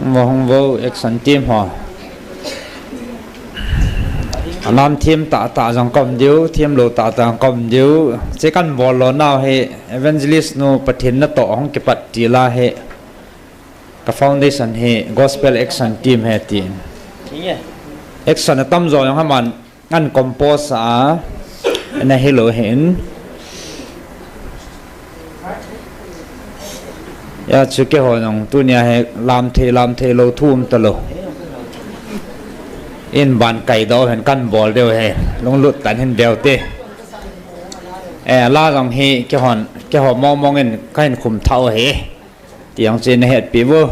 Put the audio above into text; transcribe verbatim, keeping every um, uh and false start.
Hung vo, hung vo, action team ho. Alam them tahtah jong kaum diu, themlou tahtah jong kaum diu. Hiche kan bol lou nau hi Evangelist nu Pathen natoh hung kipat til a hi, ka foundation hi Gospel Action Team ahi tin. Action atamjo jong aman compose a, ana hilou hin. Hijeh chun keiho jong tunia hi lamthei, lamthei lou thu um talou. Inban kaidoh hin kan bol diu ahi, lunglut tah in hin veute. Eh, la jong hi keihon, keiho mongmong in kahin khum thah u ahi, ti jong chu nahetpeh uvo.